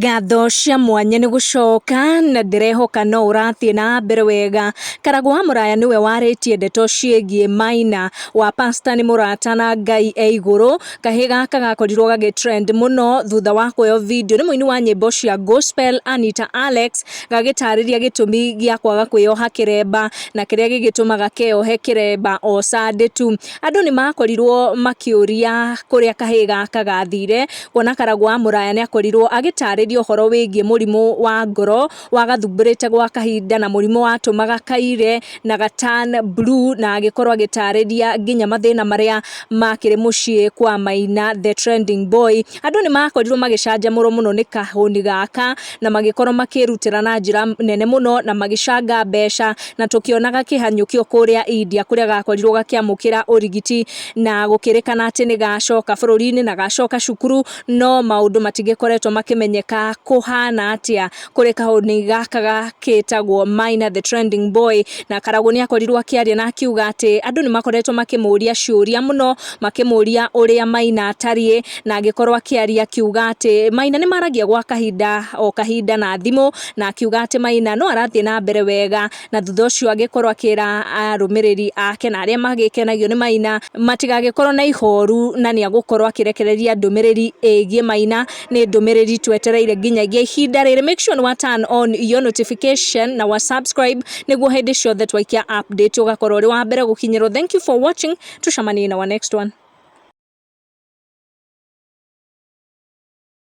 Ngatho cia mwanya nĩ gũcoka na ndĩrehoka no ũrathiĩ na mbere wega. Karagũ wa Mũraya nĩwe warĩtie ndeto ciĩgiĩ Maina wa Pastor nĩ mũrata na Ngai e igũrũ. Kahĩĩ gaka gakorirwo gagĩ trend mũno thutha wa kuoywo video nĩ mũini wa nyĩmbo cia gospel Anita Alex gagĩtarĩria gĩtũmi gĩa kwaga kwĩyoha kĩremba na kĩrĩa gĩgĩtũmaga keyohe kĩremba o Sunday tu. Andũ nĩ makorirwo makĩũria kũrĩa kahĩĩ gaka gathire kuona Karagũ wa Mũraya nĩ akorirwo agĩtarĩria ũhoro wĩgiĩ mũrimũ wa ngoro wagathumbũrĩte gwa kahinda na mũrimũ watũmaga kaire na ga turn blue na agĩkorwo agĩtarĩria nginya mathĩna marĩa makĩrĩ mũciĩ kwa Maina the trending boy. Andũ nĩ makorirwo magĩcanjamũrwo mũno nĩ kahũni gaka na magĩkorwo makĩrutĩra na njĩra nene mũno na magĩcanga mbeca na tũkĩona gakĩhanyũkio kũrĩa India kũrĩa gakorirwo gakĩamũkĩra ũrigiti na gũkĩrĩkana atĩ nĩ gacoka bũrũri-inĩ na gacoka cukuru no maũndũ matigĩkoretwo makĩmenyeka kũhana atĩa kũrĩ kahũni gaka gakĩtagwo Maina the trending boy. Na Karagũ nĩ akorirwo akĩaria na akiuga atĩ andũ nĩ makoretwo makĩmũria ciũria mũno makĩmũria ũrĩa Maina atariĩ na agĩkorwo akĩaria akiuga atĩ Maina nĩ maragia gwa kahinda o kahinda na thimũ na akiuga atĩ Maina no arathiĩ na mbere wega na thutha ũcio agĩkorwo akĩra arũmĩrĩri ake na arĩa magĩkenagio nĩ Maina matigagĩkorwo na ihoru na nĩ agũkorwo akĩrekereria ndũmĩrĩri ĩgiĩ Maina. Nĩ ndũmĩrĩri twetereire nginyagia ihinda rĩrĩ. Make sure nĩ wa turn on your notification na wa subscribe nĩguo hĩndĩ ciothe twaikia update ũgakorwo ũrĩ wa mbere gũkinyĩrwo. Thank you for watching, tucemanie na wa next one.